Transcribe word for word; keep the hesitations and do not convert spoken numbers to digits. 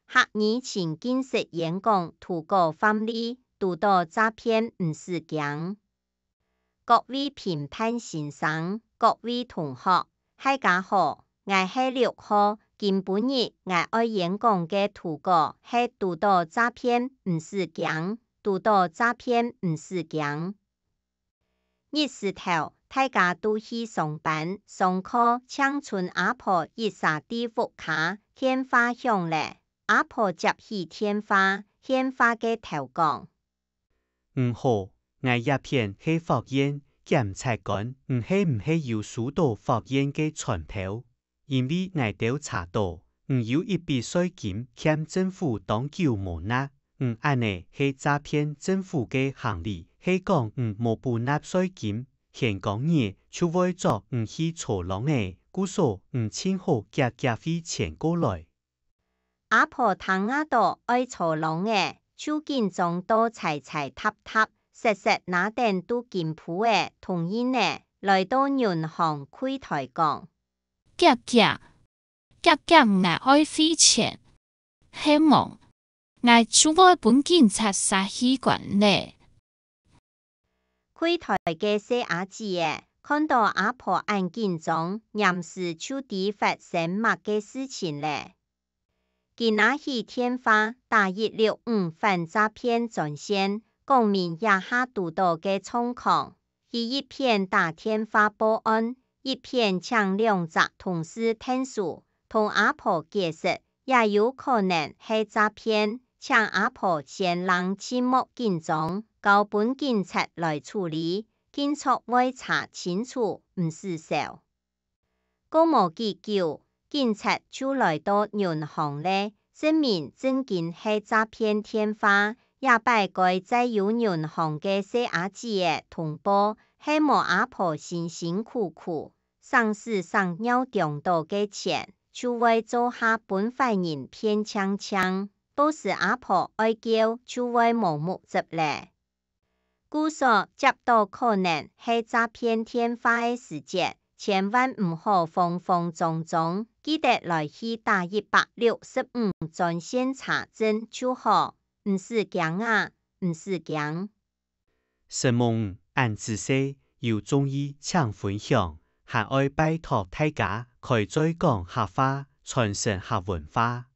客語情境式演講：圖稿範例：堵著詐騙毋使驚。各位評判先生，各位同學，大家好，𠊎係六號。今晡日𠊎愛演講个圖稿係堵著詐騙毋使驚，堵著詐騙毋使驚。 日時頭，大家都去上班、上課，淨伸阿婆一儕在屋下。電話響咧，阿婆接起電話，電話个頭講：「你好，𠊎這片係法院檢察官，你係毋係有收著法院个傳票？ 因為𠊎兜查著，你有一筆稅金欠政府當久無納，你恁呢係詐騙政府个行為，係講你無補納稅金，天光日就會捉你去坐籠仔，故所你盡好遽遽匯錢過來。」阿婆聽啊著愛坐籠仔，就緊張到齊齊踏踏，煞煞拿等都金簿仔、銅印仔，來到銀行櫃台講：「遽遽，遽遽，𠊎愛匯錢，係無，𠊎就會分警察抓去關咧。」櫃台个細阿姊仔看著阿婆恁緊張，黏時就知發生麼个事情咧。 佢拿起電話，打一六五反詐騙專線，講明這下堵著个狀況。佢一片打電話報案，一片請兩隻同事𢯭手，同阿婆解釋，這有可能係詐騙，請阿婆先冷靜莫緊張，交分警察來處理，警察會查清楚，毋使愁。 過無幾久，警察就來到銀行咧，證明正經係詐騙電話。這擺該載有銀行个細阿姊仔通報，係無阿婆辛辛苦苦，省屎省尿賺著个錢，就會做下分壞人騙淨淨，到時阿婆愛噭就會無目汁咧。 故所接著可能係詐騙電話个時節，千萬毋好慌慌張張，記得來去打一六五專線查證就好，毋使驚啊，毋使驚。承蒙你恁仔細，有中意請分享，還愛拜託大家開嘴講客話，傳承客文化。